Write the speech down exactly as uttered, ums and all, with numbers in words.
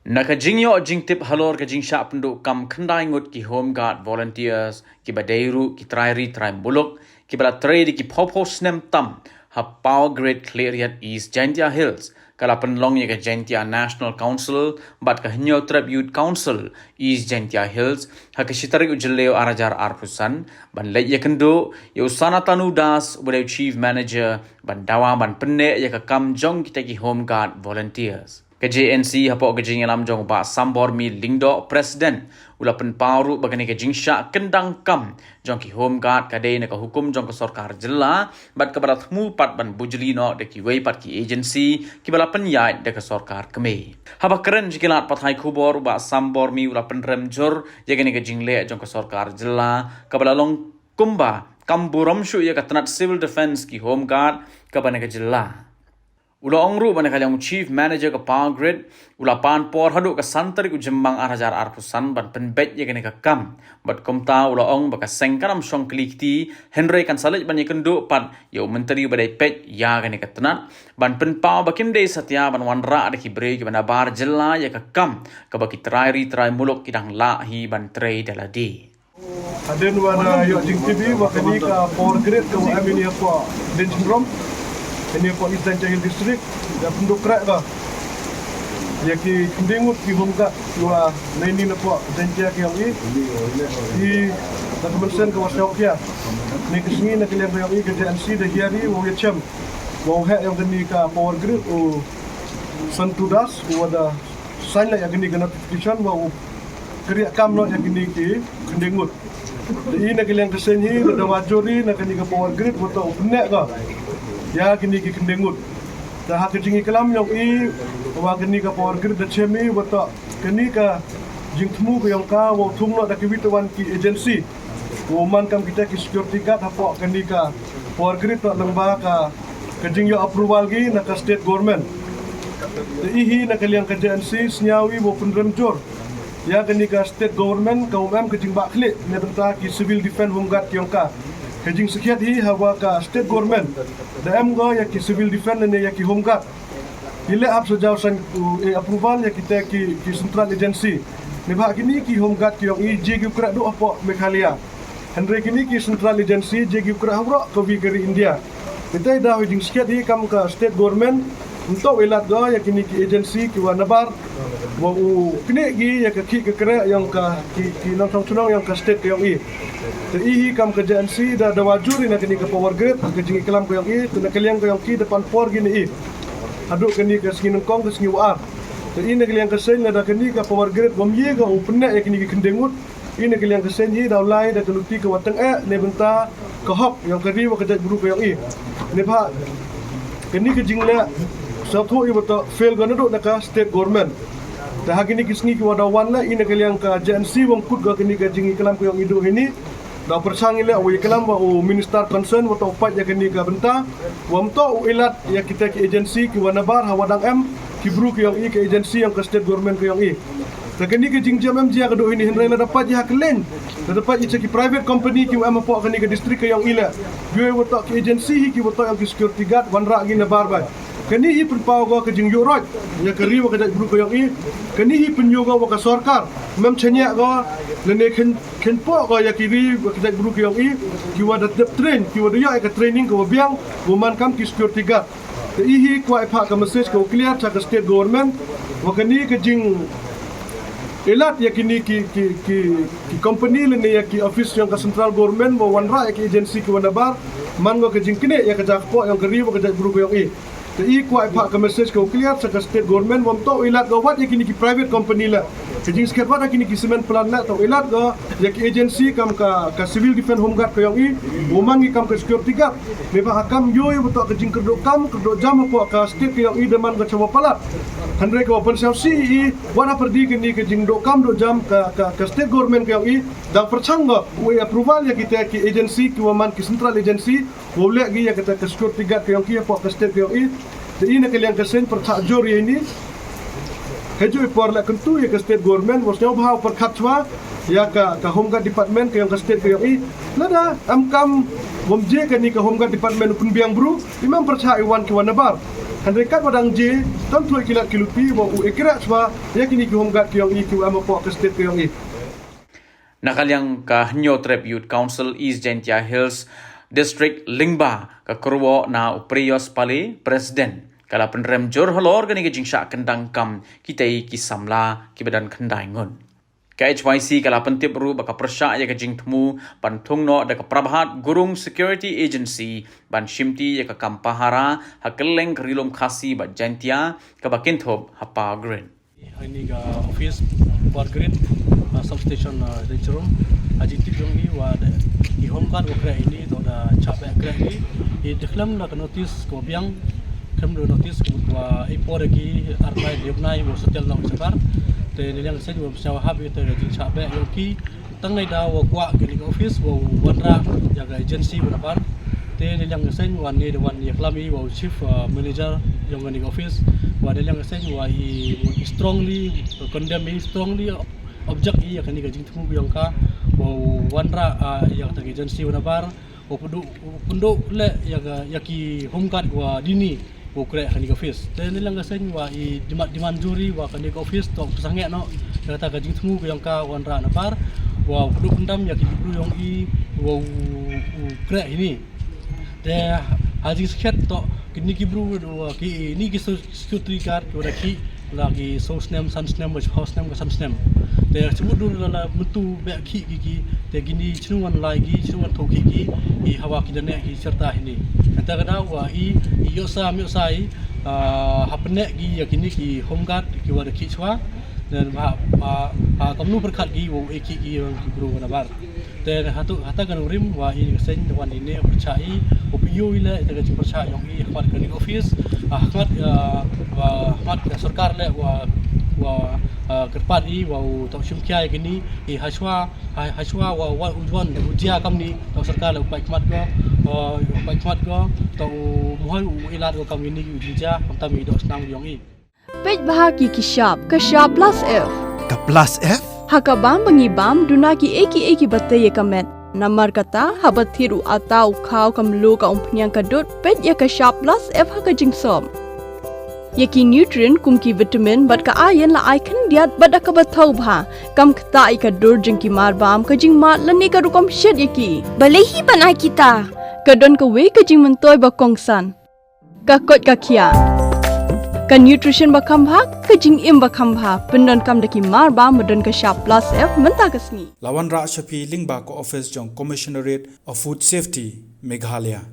Na ka jingïoh jingtip halor ka jingshah pynduh kam khyndai ngut ki Home Guard volunteers kiba dei ruh ki trai ri trai muluk kiba la trei da ki phew phew snem tam ha Power Grid Khliehriat East Jaintia Hills, ka la pynlong ïa ka Jaintia National Council bad ka Hynñiewtrep Youth Council East Jaintia Hills ha ka shi tarik u Jylliew ar hajar arphew san, ban leit ïakynduh ïa u Sanatanu Das uba dei u Chief Manager ban dawa ban pynneh ïa ka kam jong kita ki Home Guard volunteers. Ka J N C hapoh ka jingïalam jong u Bah Sambor Mi Lyngdoh, President, u la pynpaw ruh ba kane ka jingshah kyndang kam jong ki Home Guard ka dei na ka hukum jong ka sorkar jylla bad kaba la thmu pat ban bujli noh da kiwei pat ki agency kiba la pynïaid da ka sorkar kmie. Haba kren sha ki lad pathai khubor, u Bah Sambor Mi u la pynrem jur ïa kane ka jingleh jong ka sorkar jylla kaba la long kumba kam burom shuh ïa ka tnat Civil Defence ki Home Guard kaba na ka jylla. U la ong ruh ba na ka liang u Chief Manager ka Power Grid u la pan por haduh ka san tarik u Jymmang ar hajar arphew san ban pynbeit ïa kane ka kam. Bad kumta u la ong ba ka seng kan ym shong kli kti, hynrei kan sa leit ban ïakynduh pat ïa u Myntri uba dei peit ïa kane ka tnat ban pynpaw ba kim dei satia ban wanrah da ki briew kiba nabar jylla ïa ka kam kaba ki trai ri trai muluk ki dang lah hi ban trei da lade. Hadien wa da ïoh jingtip ba kane ka Power Grid ka wa em ïa ni hapoh Dieng Symrom, ïa ni hapoh East Jaintia Hill District, da pynduh kreh ka ïa ki khyndiat ngut ki Home Guard ki wa na ïa ni hapoh Jaintia ka ïong i. I da ka mynsiem ka wa sngewkhia. Ni ka sngi na ka liang ka ïong i ka J N C da hiar i wa u ïa chem wa u heh ïong kane ka Power Grid u Santu Das u wa da sign la ïa kane ka notification wa u kyrïa kam noh ïa kine ki khyndiat ngut. Te i na ka liang ka seng hi da dawa jur i na kane ka Power Grid wa toh u pynneh ka ïa kine ki khyndiat ngut. Te ha ka jingïaklam ïong i wa kane ka Power Grid da chem i wa toh kane ka jingthmu ka ïong ka wa u thung noh da kiwei kiwei ki agency. Wa u man kam kita ki security guard hapoh kane ka Power Grid toh lyngba ka ka jingïoh approval ki na ka state government. Te i hi na ka liang ka J N C sngew i wa u pynrem jur ïa kane ka state government ka um em ka jingbah khlieh na bynta ki Civil Defence Home Guard ki ïong ka. Ka jingsakhiat hi hawa ka state government da em ka ïa ki Civil Defence ne ïa ki Home Guard. I leh hap sa jaw san u e approval ïa kita ki ki central agency. Ne ba kine ki Home Guard ki ïong i ji ki u kreh duh hapoh Meghalaya. Hynrei kine ki central agency ji ki u kreh ha waroh ka wi ka ri India. Kita i da hi jingsakhiat hi kam ka state government. Nto i lad ga ïa kine ki agency ki wa nabar wa u kine ki ïa ka ki ka kreh ïong ka ki ki nongshong shnong ïong ka state ka ïong i. Te i hi kam ka J N C da dawa jur i na kane ka Power Grid ka jingïaklam ka ïong i te na ka liang ka ïong ki da pan por ki ne i. Haduh kane ka sngi nyngkong ka sngi wa ar. Te i na ka liang ka seng lada kane ka Power Grid wa ym ïa ka u pynneh ïa kine ki khyndiat ngut. I na ka liang ka seng hi da u lai da ka luti ka wa teng eh ne bynta ka hok ïong ka ri wa ka jaitbru ka ïong i. Ne ba kane ka jingleh sa thoh i wa toh fail ka naduh na ka state government. Te ha kine ki sngi ki wa da wan la i na ka liang ka J N C wa ym kut ka kane ka jingïaklam ka ïong i duh hi ni. Da pyrshang i leh wa ïaklam wa u minister concern wa toh u pait ïa kane ka bynta wa ym toh u i lad ïa kita ki agency ki wa nabar hawa dang em ki bru ki ïong i ka agency ïong ka state government ka ïong i. Te kane ka jingjam em jia ka duh hi ni hynrei lada pait ïa ha ka leng lada pait ïa ki private company ki wa em hapoh kane ka district ka ïong i leh. Ïoh wa toh ki agency hi ki wa toh ïong ki security guard wanrah ki nabar bai. Kane hi pynpaw ka ka jingïoh roi ïa ka ri wa ka jaitbru ka ïong i. Kane hi pynïoh ka wa ka sorkar mem chaniah ka lane khen khen poh ka ïa ki ri wa ka jaitbru ka ïong i ki wa da dep train ki wa da ïoh ïa ka training ka wa biang wa man kam ki security guard. Te i hi kwah i phah ka message ka wa clear cha ka state government wa kane ka jing i lad ïa kine ki ki ki ki company lane ïa ki office ïong ka central government wa wanrah ïa ki agency ki wa nabar man ka ka jingkynnoh ïa ka jakpoh ïong ka ri wa ka jaitbru ka ïong i. Te i kwah i phah ka message ka wa clear cha ka state government wa ym toh i lad ka wat ïa kine ki private company la ka jingskhet wat ïa kine ki cement plant la toh i lad ka ïa ki agency kam ka ka civil defence home guard ka ïong i wa man ki kam ka security guard. Me ba ha kam ïoh i wa toh ka jingkyrduh kam kyrduh jam hapoh ka state ka ïong i da man ka cha wa palat. Hynrei ka wa pynsaw si i wat ha pyrdi kine ka jingduh kam duh jam ka ka ka state government ka ïong i dang pyrchang ka wa i approval ïa kita ki agency ki wa man ki central agency wa u leh ki ïa kita ka security guard ka ïong ki hapoh ka state ka ïong i. Te i na ka liang ka seng pyrchah jur ïa ini. Ka ju i por la kyntu ïa ka state government wa sñiaw bha u pyrkhat chwa ïa ka ka home guard department ka ïong ka state ka ïong i. Lada em kam wam je kani ka home guard department u pynbiang bru i mem pyrchah i wan ki wan nabar. Hynrei katba dang jia, tam thluid ki lad ki luti ba u ikrek shuwa ïa kine ki home guard ki ïong i kiwa em hapoh ka state ka ïong i. Na ka liang ka Hynñiewtrep Youth Council East Jaintia Hills District lyngba ka kyrwoh na u Priyos Pale, President, ka la pynrem jur halor kane ka jingshah kyndang kam kitei ki samla kiba don khyndai ngut. Ka H Y C ka la pyntip ruh ba ka pyrshah ïa ka jingthmu ban thung noh da ka Prabhat Gurung Security Agency ban shimti ïa ka kam pahara ha kylleng ka Ri Lum Khasi bad Jaintia kaba kynthup ha Power Grid. Ini ka office Power Grid, uh, substation, uh, Jaintia Rum. Ha jingtip jong i wa da i home guard wa krek ini to da chap beh krek ini. I dikhlem da ka notice ko biang, khlem da notice ko wa i por ki arbai diop nai wa setel na u sakar. Te ni liang sen wa syawa hab ite ka jingchap beh yoki. Tang nai da wa kwah kane ka office wa wanrah ïa ka agency wa nabar. Te ni liang ka seng wa ni da wan ïa klam i wa chief, uh, manager yong kane ka office. Wa ni liang ka seng wa i, i strongly condemn, i strongly object i ïa kane ka jingthmu yong ka wa wanrah, uh, ïa ka agency wa nabar. Wa pynduh, pynduh le ïa ka, ïa ki home guard wa dini. Wa krek kane ka office. Te ni liang ka seng wa i demand, demand juri wa kane ka office to psangeh noh ïa kata ka jingthmu ka yong ka wanrah nabar wa pynduh pyndam ïa ki bru yong i wa u, u krek ini. Te ha jingskhet to kini ki bru wa ki ini ki so-, security guard ki wa da ki la ki so snem, san snem, wa shiphew snem, ka san snem. Te shu dur la, la myntu beh ki, ki, ki, te kini chnu wan lai ki, chnu wan tho ki, ki, i hawa ki da ne ki serta hini. Kata ka daw wa i, i yosa, mi yosa i, ah, hapne ki, ïa kini ki home guard, ki wa da ki chwa. Dan ha, ha, ha, kamnu perkat ki, wa i ki, ki, ki bru wa nabar. Te hatu, hata kan urim wa i ka seng wan ini percaya i, u piu i le, te ka jing percaya yong i, khmat ka ni office, ah, khmat, ah, wa, khmat ka sorkar le, wa, wa, ah, kerpat i, wa u tok shim kia i kini, i hashwa, ha-, hashwa, wa, wa u juan, u jia kam ni, tok sorkar le, u pai khmat go, ah, u pai khmat go, tok u mohoi, u ilat go kam ini, u jia, kam tam i dok senang yong i. Peit bha ki ki shap, ka shap plus F. Ka plus F? Ha ka bam ba ngi bam, duna ki ei ki ei ki ba tei ïa ka met. Namar kata, haba thied u ata u khaw ka mluh ka umphniang ka dud, peit ïa ka shap plus F ha ka jingsop. Ïa ki nutrient kum ki vitamin bad ka iron la ai khyndiat bad da kaba thaw bha. Kam ktah ïa ka dur jong ki mar bam, ka jingmad lane ka rukom shet ïa ki. Balei hi ban ai kita? Ka don kawei ka jingmyntoi ba kongsan. Ka koit ka khiah. Ka nutrition ba kham bha, ka jingim ba kham bha, pyndonkam da ki mar bam ba don ka shap plus F mynta ka sngi. La wanrah sha phi lyngba ka office jong Commissionerate of Food Safety, Meghalaya.